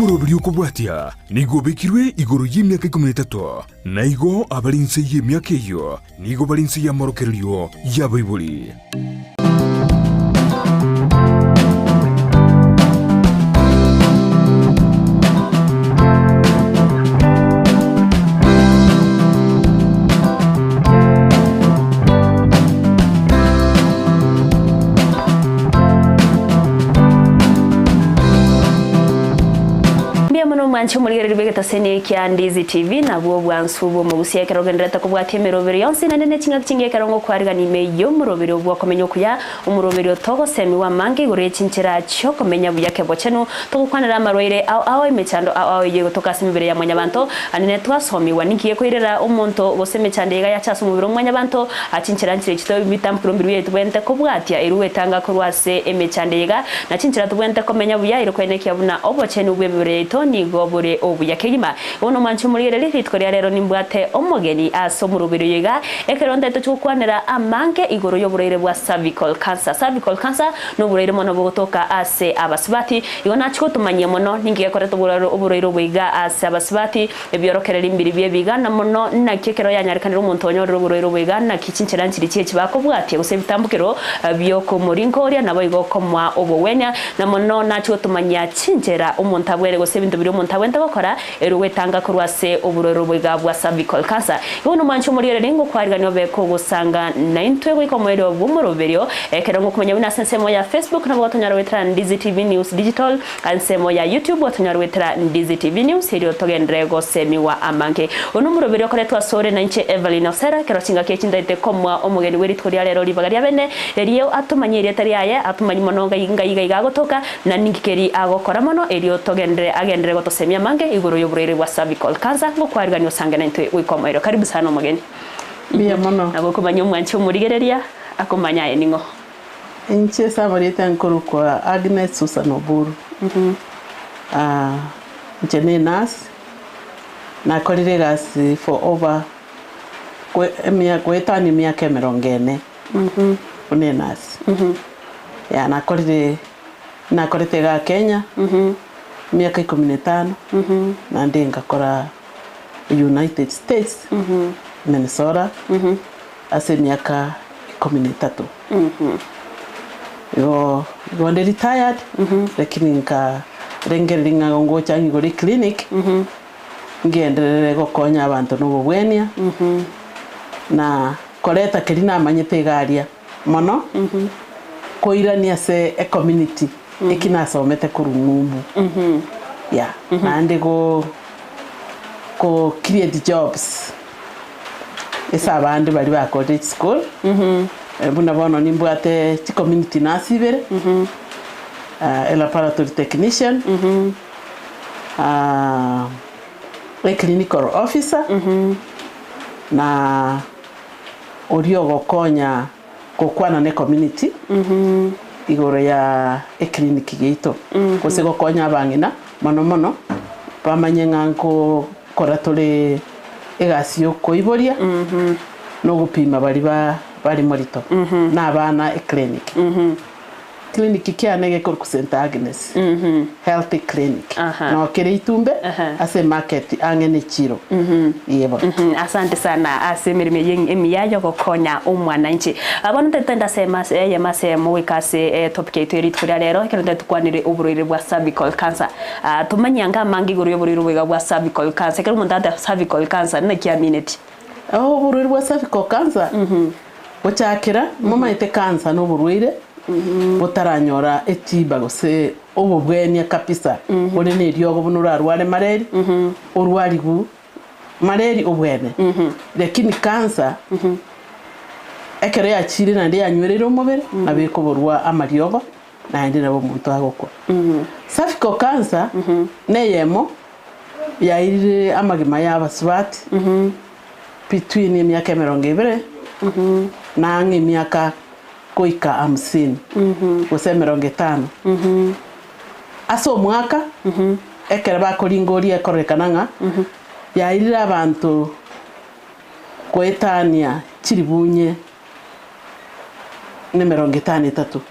Omoroberi okobwatia nigo obekirwe igoro y'emiaka ikomi na etato, na igo abare inse y'emiaka eyio nigo bare inse y'amorokererio y'abaibori. Mbuya mono omwanche omorigereria bw'egetaseni ekia Ndizi TV, nabwo obwansu bw'omogusia ekero ogendererete kobwatia emeroberi yonsi naende ne ching'aki chingiya ekero ngokwarigania ime y'omoroberi obw'okomenya okuya, omoroberi otogosemiwa amange igoro ye chinchera chi'okomenya buya kebochenu, togokwanera amarwaire ao ao emechando ao ao eyio egotoka ase emebere ya mwanyabanto, ande netwasomigwa ninki gekoirera omonto gose emechando iga yacha ase omobere o mwanyabanto, Chinchera nchire chito ebitamkuro mbiria biaye tobwenerete kobwatia erio gwetanga korwa ase emechando eye iga, na chinchera tobwenerete komenya buya erio koenekia buna obochenu bw'emebere yaito nigo bore obuya kegima. Bono mwanche omorigererie, rituko ria rero nimbwate omogeni ase omoroberi oyo iga, ekero ntaete tochia gokwanera amange igoro y'oborwaire bwa cervical cancer. Cervical cancer noborwaire mono bogotoka ase abasubati, igo nachia gotomanyia mono ninki gekoreta oborwaire obo iga ase abasubati, Ebiorokererio mbiri bi'ebiga, na mono naki ekero yanyarekanire omonto onyorire oborwaire obo iga, naki chinchera nchiri chi'echi bakobwatia, gose ebitambokero bi'okomorinkoria, naboigo okomoa obogwenia, na mono nachie gotomanyia chinchera omonto abwere gose ebinto biria omonto abwenerete gokora erio gwetanga korwa ase oborwaire obo iga bwa cervical cancer. Igo bono mwanche omorigererie ngokwarigania obe kogosanga naintwe goika omoerio bw'omoroberio, ekero ngokomanya buna ase ensemo ya Facebook nabo gotonyara goetera Ndizi TV News Digital, Ansemo ya YouTube otonyare goetera Ndizi TV News erio togenderere gosemigwa amange. Oyo nomoroberi okoretwa asore nainche Evelyn Osera ekero chingaki echi ntaete komoa omogeni bwe rituko ria rero ribaga ria bene erio atomanye erieta riaye atomanye mono ngai ngai iga iga agotoka na ninki keri agokora mono erio togenderere agenderere gotosemia amange igoro yoborwaire bwa cervical cancer ngokwarigania osange naintwe goika omoerio. Karibu sana omogeni. Mbuya mono. Nabo okomanya omwanchi omorigereria akomanya aye ning'o. Inche ase amarieta nkorokwa Agnes Susan Oburu. Inche ne nurse, nakorire egasi for over goetania emiaka emerongo ene buna enurse. Yeah nakorire nakorete igaa Kenya emiaka ikomi na etano, naende ngakora United States, Minnesota. Ase emiaka ikomi na etato. Igo igo nde retired, lakini nkarengereria ng'a ngocha ng'igore eclinic, ngenderere gokonya abanto na obobwenia, na koreta keria namanyete iga aria mono, koirania ase ecommunity eki nasomete korwa ng'umbu, yeah. Naende go go create jobs. Ase abande baria bakorire chisukuru, buna bono nimbwate chicommunity nurse ibere, elaboratory technician, eclinical officer, na oria ogokonya gokwana ne community igoro ya eclinic yaito, gose gokonya abang'ina mono mono bamanye ng'a nkokora tore egasi yokoiboria na ogopima baria bare morito na abana eclinic. Clinic kiane gekorokwa St Agnes Health Clinic noo kere Itumbe ase emarket ang'e ne chiro yebo. Asante sana ase emeremo eye emiya yogokonya omwananchi. Bono totende ase eyemo ase eyemo goika ase etopic yaito ye rituko ria rero ekero totari tokwanere oborwaire bwa cervical cancer. Tomanye anga amange igoro yoborwaire obo iga bwa cervical cancer. Ekero omonto agoteba cervical cancer naki amineti? Oborwaire bwa cervical cancer gochakera momanyete cancer noborwaire botaranyora etiba gose obobwenia kabisa bore na eriogo buna orarware mareri orwarigu mareri obwene lakini cancer ekero yachire naende yanywereire omobere nabo ekoborwa amariogo naende nabo omonto agokwa. Cervical cancer neyemo yairire amagima ya abasubati between emiaka emerongo ebere na ang'e emiaka goika hamsini gose emerongo etano. Ase omwaka ekero bakoringoria ekororekana ng'a yairire abanto goetania chiribunye na emerongo etano etato.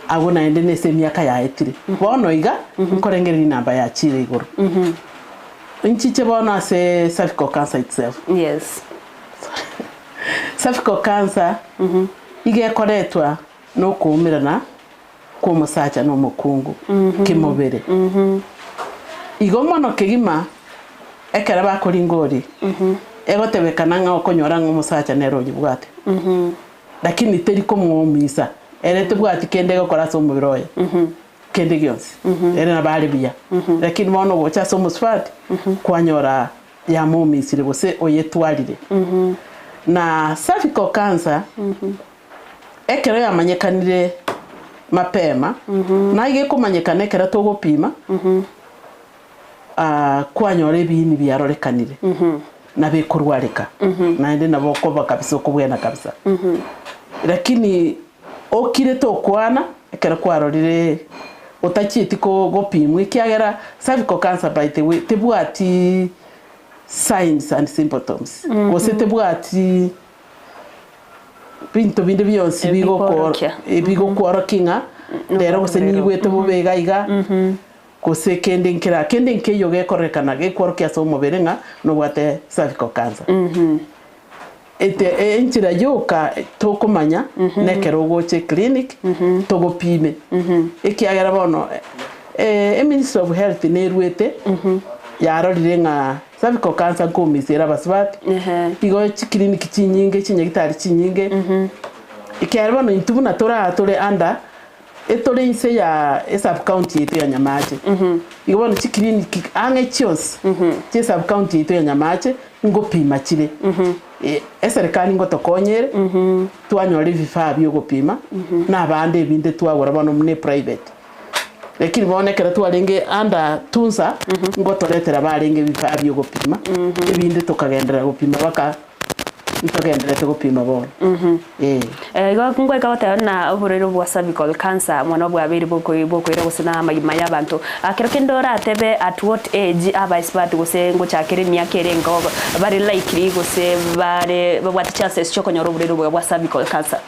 Abwo naende nese emiaka yaetire. Bono iga, nkorengereria enamba yachiire igoro. Nchiche bono ase cervical cancer itself. Yes. Cervical cancer iga ekoretwa na okoumerana kwa omosacha na omokungu kemobere. Igo mono kegima ekero bakoringa oria, egotebekana ng'a okonyora ng'a omosacha nere oyebwate. Lakini teri komwomisa, ere tebwati kende egokora ase omobere oye, kende gionsi, ere nabo are buya. Lakini bono ogocha ase omosubati, kwanyora yamwomisire gose oyetwarire. Na cervical cancer, ekero yamanyekanire mapema, naiga ekomanyekana ekero togopima, kwanyora ebiini biarorekanire, nabo ekorwareka, naende nabo okoba kabisa okobwena kabisa. Lakini okire tokwana ekero kwarorire otachieti ko gopimwa ekiagera cervical cancer by the way tebwati signs and symptoms gose tebwati binto binde bionsi Ebikworokia. bigokworokia ng'a rero gose niigwete bobe iga iga. Gose kende nkera kende nkeiyo gekorekana gekworokia ase omobere ng'a nobwate cervical cancer. Ete enchera yoka tokomanya nekero ogocha eclinic togopime ekiagera bono eministry of health nerwete yarorire ng'a cervical cancer nkoumisia ere abasubati igo chiclinic chinyinge chinyagitari chinyinge ekiagera bono intwe buna tore aa tore under Etore inse ya esub county yaito ya Nyamache. Igo bono chiclinic ang'e chionsi chie esub county yaito ya Nyamache ngopima chire. Eserekari ngotokonya ere, twanyora ebifaa bia ogopima, na abande ebinde twagora bono buna eprivate. Lakini bono ekero twarenge under Tunza, ngotoretera barenge ebifaa bia ogopima, ebinde tokagenderera gopima baka. Ntogendererete gopima bono. Ee. Igo ngoika goteba buna oborwaire bwa cervical cancer mono bwabeire bokoi bokoira gose na amagima ya abanto. Kero kende oratebe at what age abaesibati gose ngochakera emiaka ere enka bare likely gose bare babwate chances chiokonyora oborwaire obo bwa cervical cancer.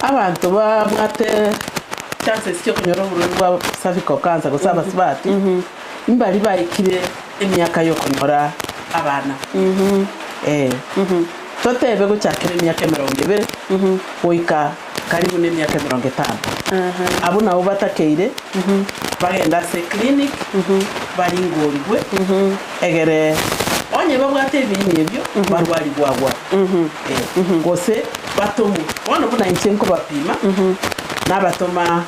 Abanto babwate chances chiokonyora oborwaire bwa cervical cancer gose abasubati, mbari baikire emiaka yokonyora abana. Eh, totebe gochakera emiaka emerongo ebere goika karibu na emiaka emerongo etano. Abwo nabo batakeire bagende ase eclinic baringorigwe egere onye babwate ebiini ebio barwarigwe agwo agwo. Eh, gose batomwe. Bono buna inche nkobapima, nabatoma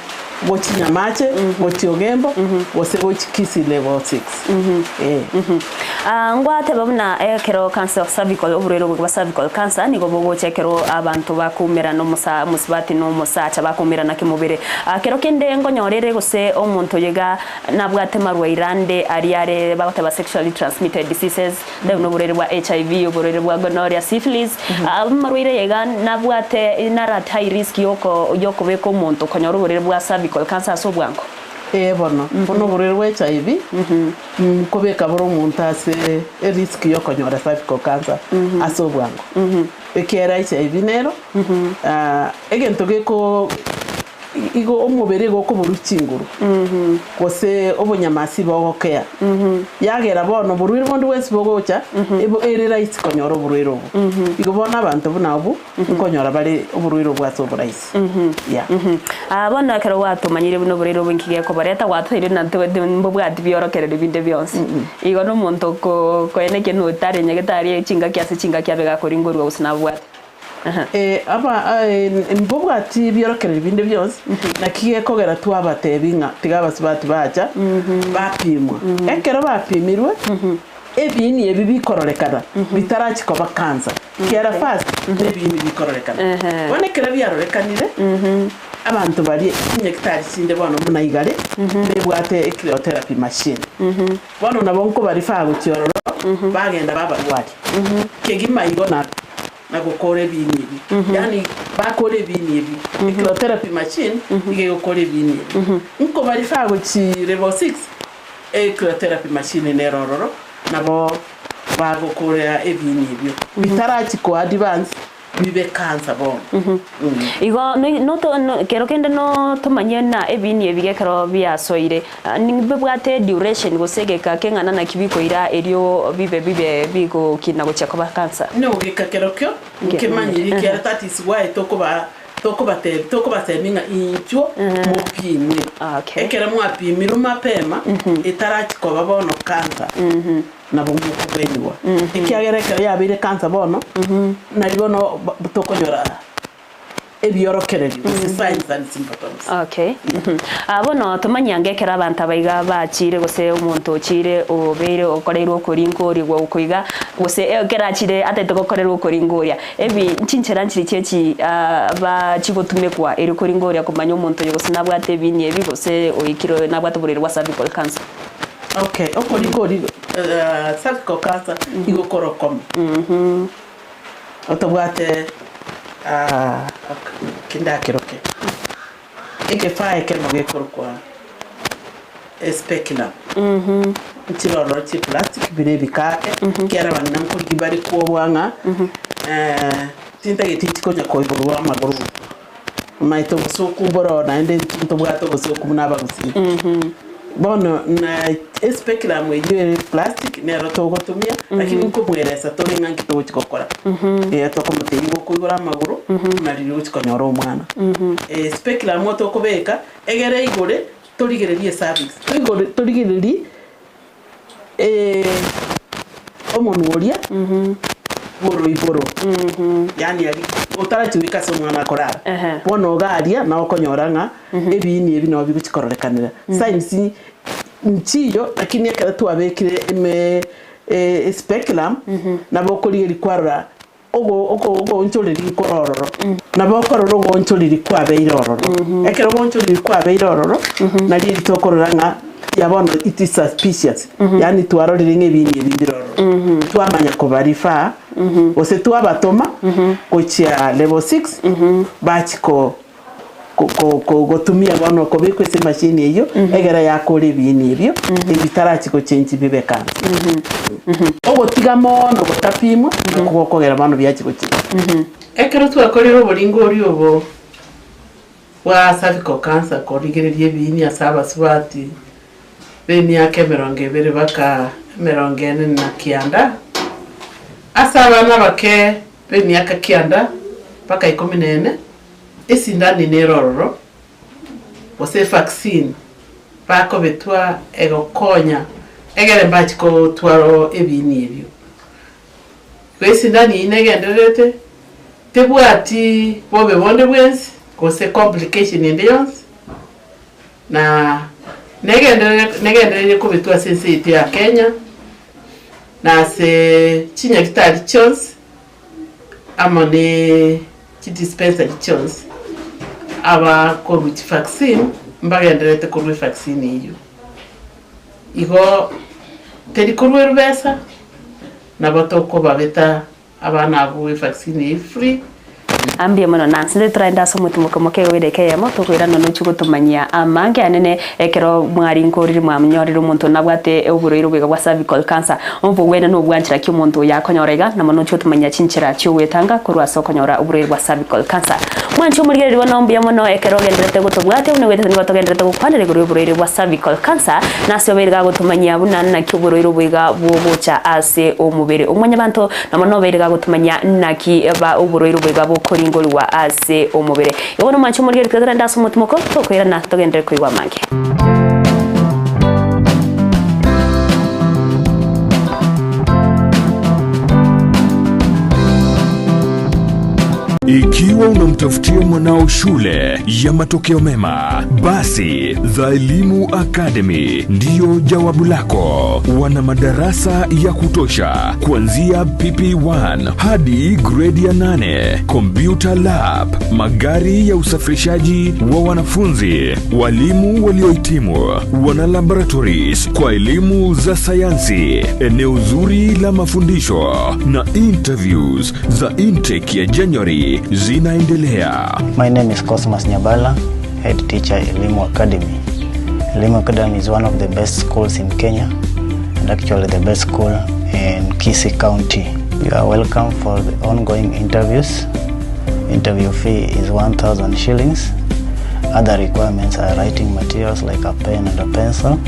gochia Nyamache, gochia Ogembo, gose gochia Kisii level 6. Eh. Ah, ngwateba buna ekero cancer of cervical, oborwaire obo bwa cervical cancer nigo bogocha ekero abanto bakoumerana omosa omosubati na omosacha bakoumerana kemobere. Ah, kero kende nkonyora ere gose omonto oyo iga nabwate marwaire ande aria are bagoteba sexually transmitted diseases, Ndabwo noborwaire bwa HIV, oborwaire bwa gonorrhea, syphilis, amarwaire aya iga nabwate nare at high risk yoko yokobeka omonto konyora oborwaire bwa cervical cancer ase obwango. Ee bono, buna oborwaire bwa HIV, nkobeka bore omonto ase erisk yokonyora cervical cancer ase obwango. Ekiagera HIV nero, egento geko Igo omobere igo okoborwa chinguru, gose obonyamasi bogokea, yagera bono oborwaire bonde bwensi bogocha, ebo ere rahisi konyora oborwaire obo. Igo bono abanto buna abwo, nkonyora bare oborwaire obwo ase oborahisi. Yeah. Ah, bono ekero gwatomanyire buna oborwaire obo inki gekoboreta, gwatoeire na mbobwati biorokererio binde bionsi. Igo na omonto oko koenekia notari nyagetari chingaki ase chingaki abe gakoringorwa gose nabwate. Aba mbobwati ebiorokererio binde bionsi, naki gekogera twabatebi ng'a tiga abasubati bacha bapimwa. Ekero bapimirwe, ebiini ebi bikororekana bitarachi koba cancer, kiara first nebiini bikororekana. Bono ekero biarorekanire, abanto baria chinyagitari chinde bono buna igare, nebwate ecryotherapy machine. Bono nabo nkobarifaa gochia ororo, bagenda babarwaria kegima igo na na gokora ebiini ebi. Yaani bakore ebiini ebi. Ecryotherapy machine iga egokora ebiini ebi. Nkobarifaa gochi level 6, ecryotherapy machine nere ororo, nabo bagokora ebiini ebio. Bitarachi ko advance. bibe cancer bono. Igo noto kero kende no tomanye na ebiini ebi gekero biasoire, nibibwate duration gose egeka keng'ana naki bikoira erio bibe bibe bigokina gochia koba cancer? Nogeka kerokio nkemanyiri ekiagera that is why tokoba tokobatebi tokobasemia ng'a inchuo mopimwe. Ekero mwapimirwe mapema etarachi koba bono cancer nabo mokobwenigwa. Ekiagera ekero yabeire cancer bono nari bono tokonyora ebiorokererio gose signs and symptoms. Okay. Ah, bono tomanye ange ekero abanto aba iga bachire gose omonto ochire obeire okoreirwe okorinkorigwa oko iga, gose ekero achire atagete gokorerwa okoringoria, ebi chinchera nchiri chie chi ba chigotumekwa erio koringoria komanya omonto oyo gose nabwate ebiini ebi gose oikire nabwate oborwaire bwa cervical cancer. Okay, okoringoria cervical cancer igo kore okomo. Otobwate kindakeroke ekefaa ekemo gekorokwa especulum nchirororo chi plastic bire ebikake ekiagera abang'ina nkorigia bare kwobua ng'a tintageti nchikonya koiborwa amagoro Omanyete obosoku mboroo naende intwe ntobwate obosoku buna abagusii. Bono na especulum eyio ere plastic nero togotumia, lakini nkomoeresa tore ng'a nki togochi gokora. Eeh tokomotebia igo okoigora amagoro, buna riria ogochi konyora omwana. Speculum otokobeka, egere igore torigererie ecervix, toigore torigererie omonwa oria bw'oroiboro, yaani aria otarachi goika ase omwana akorara, bono iga aria nabo okonyora ng'a ebiini ebi nabo bigochi kororekanera. Signs nchiyo lakini ekero twabekire ime especulum, nabo okorigereria kwarora ogoonchoreria nkore ororo, nabo okorora ogoonchoreria kwabeire ororo. Ekero ogoonchoreria kwabeire ororo, nario eri tokorora ng'a ya bono it is suspicious, yaani twarorire ng'a ebiini ebi mbire ororo. Twamanya koba refer, gose twabatoma gochia level six, bachia ko gotumia bono okobekwa ase emachine eyio, egere yakore ebiini ebio, ebitarachi gochenji bibe cancer. Ogotiga mono gotapimwa, nakwo gokogera bono biachi gochenji. Ekero twakorire oboringori obo bwa cervical cancer korigereria ebiini ase abasubati b'emiaka emerongo ebere baka emerongo ene na kianda, ase abana abake b'emiaka kianda mpaka ikomi na ene, Esindani nere ororo, gose evaccine bakobetwa egokonya egere mbachi kotwara ebiini ebio. Igo esindani eyio negendererete, tebwati bobe bonde bwensi gose complication ende yonsi, na negenderere negendereire kobetwa ase ense yaito ya Kenya, na ase chinyagitari chionsi. amo ne chidispensary chionsi, abakorwa chivaccine mbagendererete korwa evaccine eyio. Igo teri korwa erubesa, nabo tokobabeta abana abwo evaccine eyio free. Mbuya mono Nancy, nde toraende ase omotimoko moke igo edageka eyemo tokoirana nochie gotomanyia amange anene ekero mwarinkorire mwamonyorire omonto nabwate oborwaire obo iga bwa cervical cancer. Obogwena nobwanchera ki omonto oyo akonyora iga namo nochie gotomanyia chinchera chiogwetanga korwa ase okonyora oborwaire bwa cervical cancer. Mwanche omorigereria bono mbuya mono ekero ogendererete gotobwatia buna ogwetete nigo togendererete gokwanera igoro yoborwaire bwa cervical cancer nase obeire gagotomanyia buna naki oborwaire obo iga bogocha ase omobere omwanyabanto Na mono obeire gagotumanyia naki ba oborwaire oboiga bokoringorigwa ase omobere. Igo bono mwanche omorigereria tiga torende ase omotimoko, tokoirana togenderere koigwa amange. Ikiwa unamtafutia mwanao shule ya matokeo mema, basi The Elimu Academy ndiyo jawabu lako. Wana madarasa ya kutosha kuanzia PP1 hadi gredi ya 8, computer lab, magari ya usafirishaji wa wanafunzi, walimu waliohitimu, wana laboratories kwa elimu za sayansi, eneo zuri la mafundisho na interviews za intake ya January zinaendelea. My name is Cosmas Nyabala, head teacher Elimu Academy. Elimu Academy is one of the best schools in Kenya and actually the best school in Kisii County. You are welcome for the ongoing interviews. Interview fee is 1,000 shillings. Other requirements are writing materials like a pen and a pencil,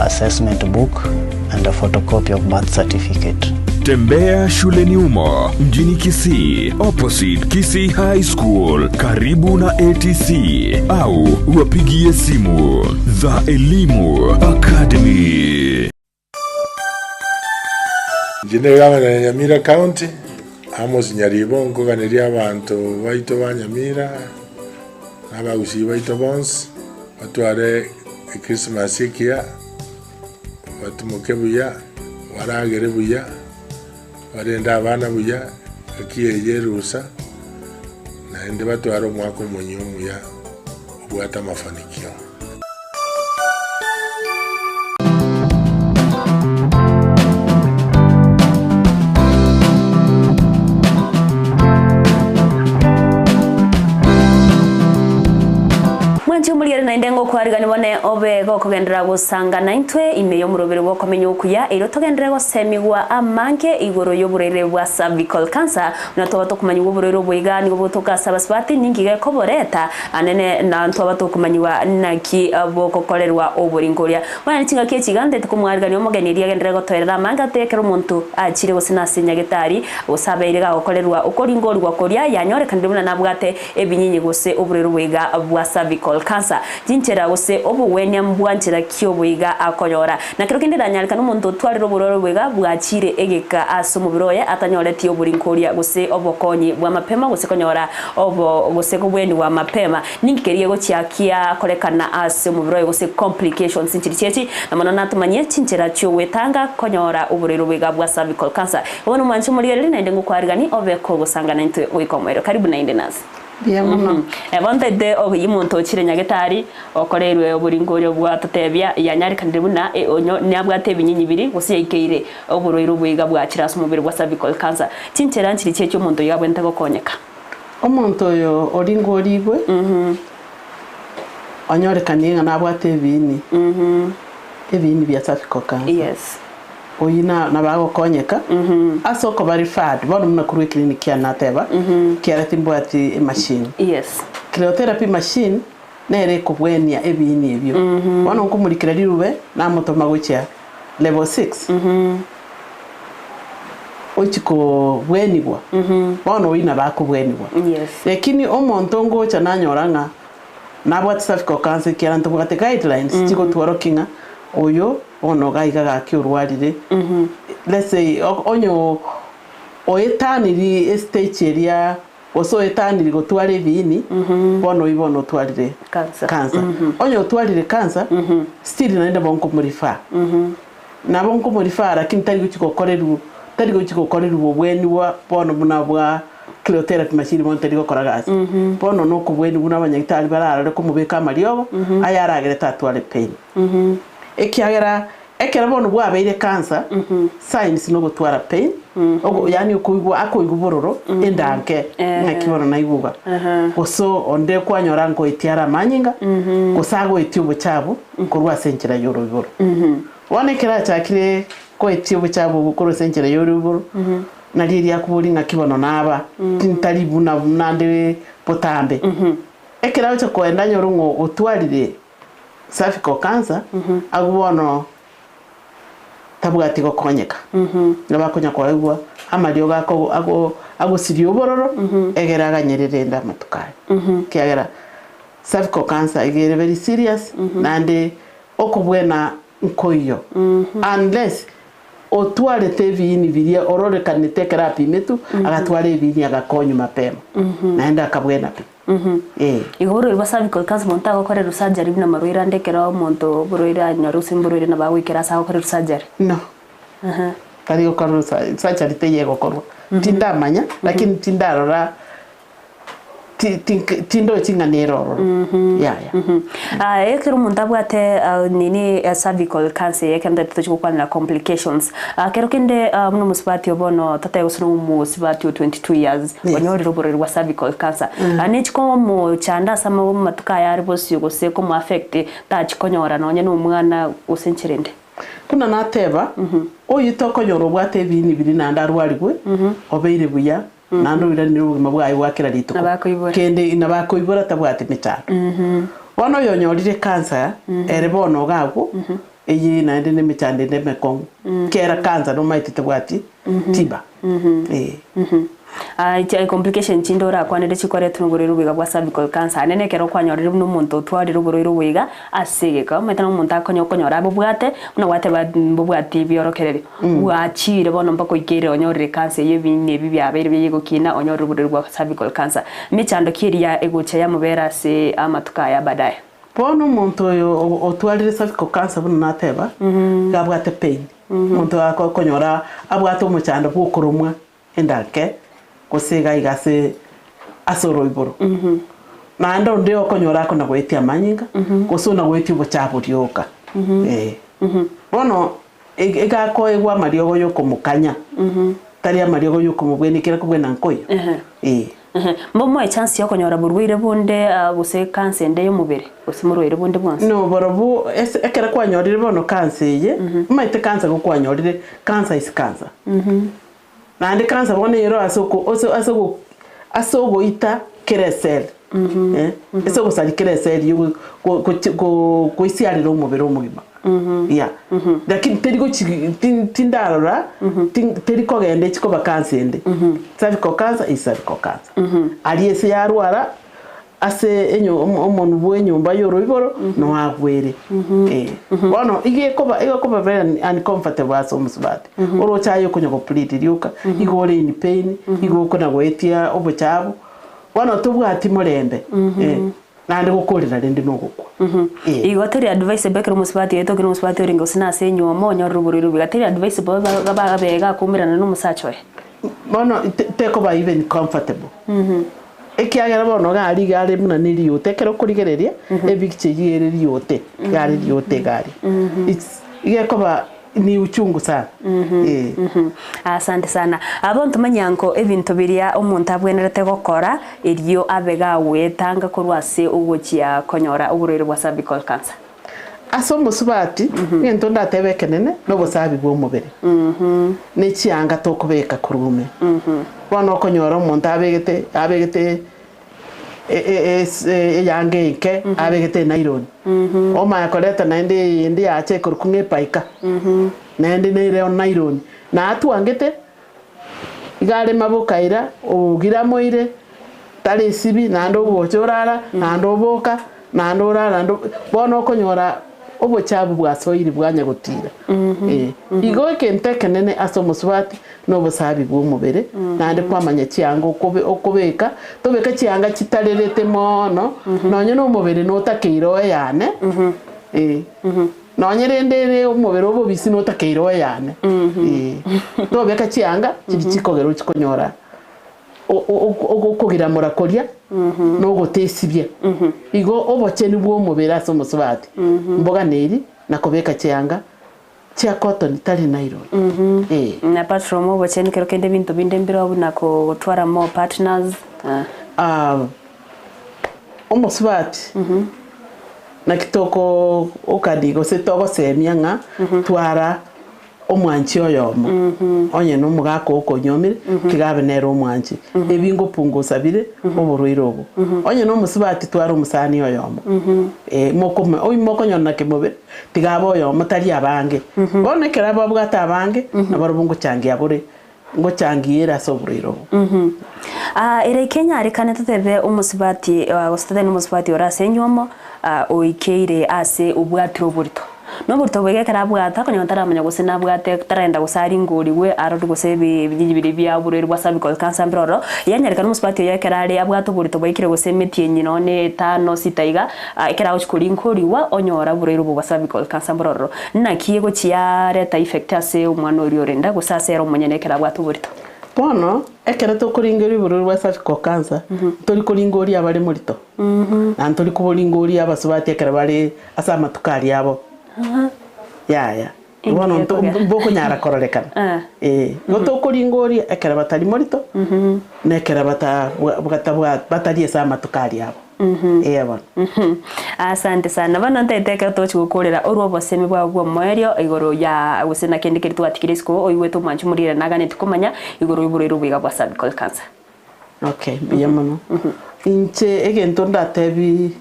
assessment book, and a photocopy of birth certificate. Tembea shuleni humo mjini Kisii, opposite Kisii High School, karibu na ATC au wapigie simu The Elimu Academy. Inche negavana ya Nyamira County, Amos Nyaribo, nkoganeria abanto baito ba Nyamira na abagusii baito bonsi batware Ekrisimasi ekiya, batimoke buya, baragere buya, barende abana buya, engaki eye erusa, naende batware omwaka omonyia omuya obwate amafanikio. Mwanche omoriere naende ngokwarigani bone obe gokogenderera gosanga naintwe ime y'omorobere bw'okomenya okuya erio togenderere gosemigwa amange igoro y'oborwaire bwa cervical cancer buna twaba tokomanyigwa oborwaire obo iga nigo bogotoka ase abasubati ninki gekoboreta Anene na ntwaba tokomanyigwa naki bogokorerwa oboringoria. Bono chingaki echi iga ntete komwarigania omogeni erio agenderere gotoerera amange ate ekero omonto achire gose nase nyagetari, gose abeire gagokorerwa okoringorigwa koria yanyorekanire buna nabwate ebinyinyi gose oborwaire oboiga bwa cervical cancer. Chinchera gose obogwenia mbwa nchera ki oboiga akonyora. Na kero kende eranyarekane omonto otwarire oborwaire oboiga bwachire egeka ase omobere oye atanyoreti oboringoria gose obokonyi bwa mapema gose konyora Obo gose kobwenigwa mapema ninki keria gegochia kiakorekana ase omobere oye gose complications nchiri chiachi, na mono natomanyie chinchera chi'ogwetanga konyora oborwaire oboiga bwa cervical cancer. Bono mwanche omorigererie naende ngokwarigani obe kogosangana intwe goika omoerio. Karibu naende nase. Mbuya mono. Bono ntaete okoyia omonto ochire nyagetari okoreirwe oboringoria obwo totebia yanyarekanire buna onye nabwate ebinyinyi biria gose yaikeire oborwaire oboiga bwachire ase omobere bwa cervical cancer. Chinchera nchiri chiachi omonto oyio abwenerete gokonyeka. Omonto oyo oringorigwe, onyorekanie ng'a nabwate ebiini, ebiini bia cervical cancer. Yes. Oyio na nabo agokonyeka ase okoba referred, bono buna korwa eclinic kiane nateba, ekiagera timbwati emachine. Yes. Cryotherapy machine nere ekobwenia ebiini ebio. Bono nkomorikera rirube, namotoma gochia level 6 ochi kobwenigwa bono oyio nabo akobwenigwa Yes. lakini omonto ngocha nanyora ng'a nabwate cervical cancer ekiagera ntobwate guidelines chigotworokia ng'a oyo bono iga iga gaki orwarire let's say onye oetaniri estage eria Gose oetaniri gotwara ebiini, bono oyio bono otwarire Cancer. cancer. Onye otwarire cancer, still naende nabo nkomorifaa. Nabo nkomorifaa lakini tari gochi gokorerwa tari gochi gokorerwa obweni bwa bono buna bwa cryotherapy machine bono teri gokora gasi. Bono na okobweni buna abanyagitari bararore komobeka amariogo, aya aragere tatware pain. Ekiagera ekero bono bwabeire cancer, signs nogotwara pain, ogo yaani okoigwa akoigwa bororo enda nke ng'aki bono naigwa iga. Gose onde kwanyora ngoetia are amanyinga, gose agoetia obochabu korwa ase enchera ya oroiboro. Bono ekero achakire koetia obochabu obwo korwa ase enchera ya oroiboro, nario erio akoboria ng'aki bono naba, tintari buna nande botambe. Ekero agocha koenda anyore ng'a otwarire cervical cancer, agwo bono tabwati gokonyeka. Nabo akonya koegwa amariogo ako ago agosiria obororo, egere aganyerere ende amatuko aye. Ekiagera cervical cancer iga ere very serious, naende okobwena nkoiyo unless otwarete ebiini biria ororekanete ekero apimetwe, agatwara ebiini agakonywa mapema, naende akabwena pi. Ee. Igo oborwaire bwa cervical cancer omonto agokorerwa surgery buna amarwaire ande ekero omonto oborwaire anyore gose mborwaire nabo agoikera ase agokorerwa surgery. No. Tari gokorerwa surgery teiyo egokorwa. Tindamanya lakini tindarora ti- ti- tindochi ng'a nere ororo. Yaya. Ah, ekero omonto abwate ah, nini eh, cervical cancer eye ekero ntaete tochi gokwanera complications. Ah, kero kende ah, buna omosubati obo bono totebe gose na omosubati o 22 years Yes. onyorire oborwaire bwa cervical cancer. Ah, nechi komochanda ase amatuko aya are bosio gose komo affect tachi konyora nonye na omwana gose enchera ende. Buna nateba, oyio tokonyora obwate ebiini biria naende arwarigwe, obeire buya, naende oiranire obogima bwaye bwa kera rituko. Nabo akoibora. Kende nabo akoibora tabwati mechando. Bono oyonyorire ekansa, ere bono iga agwo, eye naende na emechando ende emekong'u. Kera kansa nomaete tebwati tiba. Eh. Ah, chi complication chinde orakwanere chikoretwa noborwaire obo iga bwa cervical cancer anene ekero kwanyorire buna omonto otwarire oborwaire obo iga ase egeka omanyete na omonto akonya okonyora abobwate buna gwateba mbobwati ebiorokererio bwachire bono mpaka oikeire onyorire cancer eywo ebinyi ebi biabeire biaye gokina onyorire oborwaire bwa cervical cancer. Mechando ki eria egocha yamobera ase amatuko aya baadaye? Bono omonto oyo otwarire cervical cancer buna nateba, iga abwate pain, omonto akonyora abwate omochando bwa okoromwa enda ake, gose iga iga ase ase oroiboro. Naende onde okonyora akona goetia amanyinga, gose ona goetia obochafu rioka, eh. Bono iga akoegwa amariogo ya okomokanya, tari amariogo ya okomobwenia ekero akobwena nkoyo, eh. Mbomoe chance yokonyora borwaire bonde gose cancer ende yomobere gose morwaire bonde bwonsi. No barobwo ase ekero kwanyorire bono cancer eye, omanyete cancer gokwanyorire, cancer is cancer. Naende cancer bono ero ase oko ase ase ogo ase ogoita kera ecell eh, ase ogosaria kera ecell yogo go gochi go goisiarera omobere omogima yeah. Lakini teri gochi tin tindarora tin teri kogenda echi koba cancer ende, cervical cancer is cervical cancer. Aria ase yarwara. Ase omonwa bw'enyomba y'oroiboro noagwere. Eh. Bono iga ekoba egokoba very uncomfortable ase omosubati. Oroche aye okonya go plead rioka, igo ore in pain, igo okona goetia obochabu, bono tobwati morembe. Eh. Naende gokorera rende nogokwa. Eh. Igo teri advisable ekero omosubati oetokire omosubati orenge gose nase enywomo onyorire oborwaire obo iga teri advisable babe iga akoumerana na omosacha oye. Bono tekoba even comfortable. Ekiagera bono iga aria iga are buna neriote, ekero okorigereria ebigicha eyio ere riote, iga are riote iga aria. It's iga ekoba ni uchungu sana eh. Asante sana. Abwo ntomanyanko ebinto biria omonto abwenerete gokora erio abe gagwetanga korwa ase ogochia konyora oborwaire bwa cervical cancer. Ase omosubati, egento ndatebe ekenene nobosabi bw'omobere, ne chianga tokobeka korwa ime. Bono okonyora omonto abegete abegete eyanga enke, abegete enylon, omanye koreta naende eyende yacha ekorokwa ng'a epaika, naende nere nylon, na atwangete iga are maboko aira, ogiramoire, tari esibi, naende ogocha orara, naende oboka, naende orara naende bono okonyora obochabu bwasoire bwanya gotira eh. Igo egento ekenene ase omosubati na obosabi bwa omobere, naende kwamanya chianga okobe okobeka, tobeka chianga chitarerete moono, nonye na omobere notakeire oyane eh. Nonye rende ere omobere obobisi notakeire oyane eh. Tobeka chianga chiria chikogera ochie konyora okogiramora koria na ogotesibia. Igo obochenu bw'omobere ase omosubati mboganeri na kobeka chianga chia cotton tari nylon. Ee. Na apart from obochenu kero kende ebinto binde mbireo buna kotwara more partners. Omosubati naki toko okani gose togosemia ng'a twara Omwanchi oyomo, onye nomogaka okonyomire, tiga abe nere omwanchi. Ebi ngopungusa bire oborwaire obo. Onye nomosubati tware omosani oyomo, eh, mokome oyio mokonyora kemobere, tiga abe oyomo tari abange. Bono ekero ababwate abange, nabarobwo ngochangia bore, ngochangia ere ase oborwaire obo. Ere kenyarekane totebe omosubati gose totebe nomosubati ore ase enywomo, oikeire ase obwatire oborito. Noborito obo iga ekero abwate, akonyora taramanya gose nabwate taragenda gose aringorigwe arorwe gose ebijiji biria bia oborwaire bwa cervical cancer mbire ororo, yanyarekana omosubati oyo ekero are abwate oborito bwaikire gose emetienyi nonye na etano sita iga, ekero agochia koringorigwa onyora oborwaire obo bwa cervical cancer mbore ororo. Naki egochia yareta effect ase omwana oria ore nda gose ase ere omonyene ekero abwate oborito? Bono, ekero tokoringeria oborwaire bwa cervical cancer, ntori koringoria abare morito, na ntori koboringoria abasubati ekero bare ase amatuko aria abo. Yaya. Bono Engiya ekogera. mbokonyara kororekana. Eh, igo tokoringoria ekero batari morito, na ekero bata bwa batabwa batari ase amatuko aria abo. Eeh bono. Asante sana. Bono ntaete ekero togochia gokorera orwe obosemi bwao bwa omoerio igoro ya gose na kende keria twatigire isiko oigwete omwanchi omorire naganeti komanya igoro y'oborwaire obo iga bwa cervical cancer. Okay, mbuya mono. Inche egento ndatebi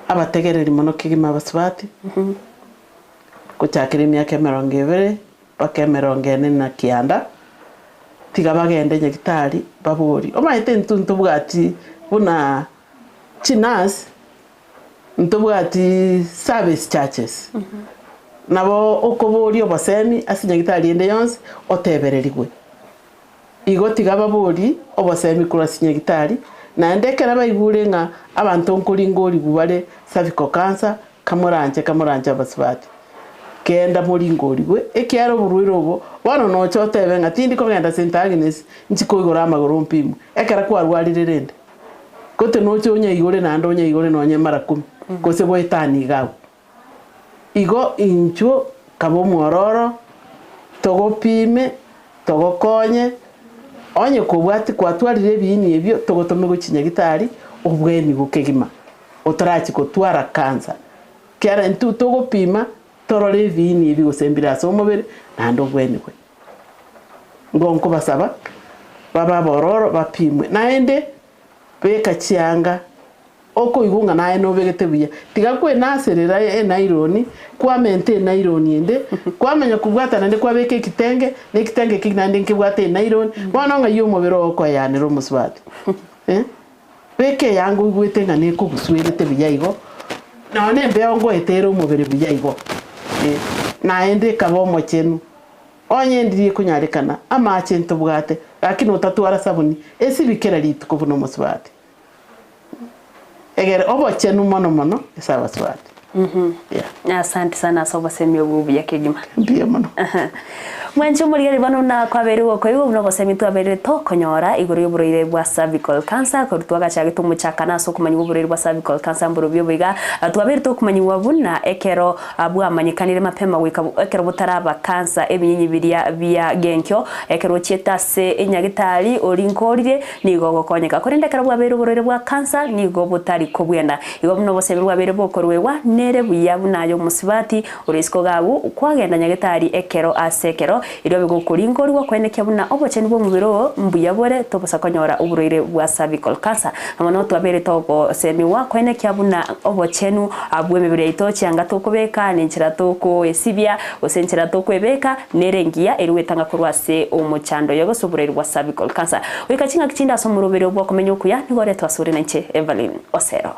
abategereri mono kegima abasubati, gochakera emiaka emerongo ebere mpaka emerongo ene na kianda, tiga bagende nyagitari baborie. Omanyete intwe ntobwati buna chinurse, ntobwati service charges. Nabo okoboria obosemi ase nyagitari ende yonsi otebererigwe. Igo tiga baborie obosemi korwa ase nyagitari, naende ekero baigure ng'a abanto nkoringorigwa bare cervical cancer, kamoranche kamoranche abasubati, genda moringorigwe, ekiagera oborwaire obo bono noche otebe ng'a tindi kogenda St. Agnes nchi koigora amagoro mpimwe, ekero kwarwarire rende, gote noche onyaigore naende onyaigore nonye mara kumi, gose goetania iga abwo. Igo inchuo kaba omwororo, togopime, togokonye, onye kobwati kwatwarire ebiini ebio togotome gochia nyagitari obwenigwe kegima otarachia gotwara cancer. Kiara intwe togopima torore ebiini ebi gose mbire ase omobere naende obwenigwe. Nigo nkobasaba babe abororo bapimwe naende beka chianga Okoigwa ng'a naye nobegete buya, tiga kwenaserera enaironi, kwamenta enaironi ende, kwamanya kobwata naende kwabeka ekitenge, na ekitenge ekio naende nkebwate enaironi, bono ng'ai omobere oo okoeanera omosubati eh? Beka eyanga oigwete ng'a nekogusuerete buya igo, nonya na embeo ngoetere omobere buya igo eh, naende ekaba omochenu. Onye ndiri ekonyarekana, amache ntobwate, lakini otatwara sabuni, esibi kera rituko buna omosubati. Egere obochenu mono mono ase abasubati. Yeah. Asante sana ase obosemi obwo obuya kegima. Mbuya mono. Mwanche omorigereria bono buna kwabeire gokoigwa buna obosemi twabeire tokonyora igoro y'oborwaire bwa cervical cancer korwa twagachagete omochakano ase okomanyigwa oborwaire bwa cervical cancer mborobio obo iga twabeire tokomanyigwa buna ekero bwamanyekanire mapema goika ekero botaraba cancer ebinyinyi biria bia genkio ekero ochiete ase enyagitari orinkorire Nigo ogokonyeka, korende ekero bwabeire oborwaire bwa kansa nigo botari kobwena. Igo buna oboseemi bwabeire bokoruegwa, nere buya buna aye omosubati ore isiko gabu kwagenda nyagetari ekero ase ekero, erio obe gokoringorigwa koenekia buna obochenu bw'omobere oo mbuya bore tobosa konyora oborwaire bwa cervical cancer. Na mono twabeire togosemigwa koenekia buna obochenu bw'emebere yaito, chianga tokobeka, na enchera tokoesibia, gose enchera tokwebeka, nere engiya erio gwetanga korwa ase omochando oyo gose oborwaire bwa cervical cancer. Goika chingaki chinde ase omoroberi obwo okomenya okuya nigo oretwe asore nainche Evelyn Osero.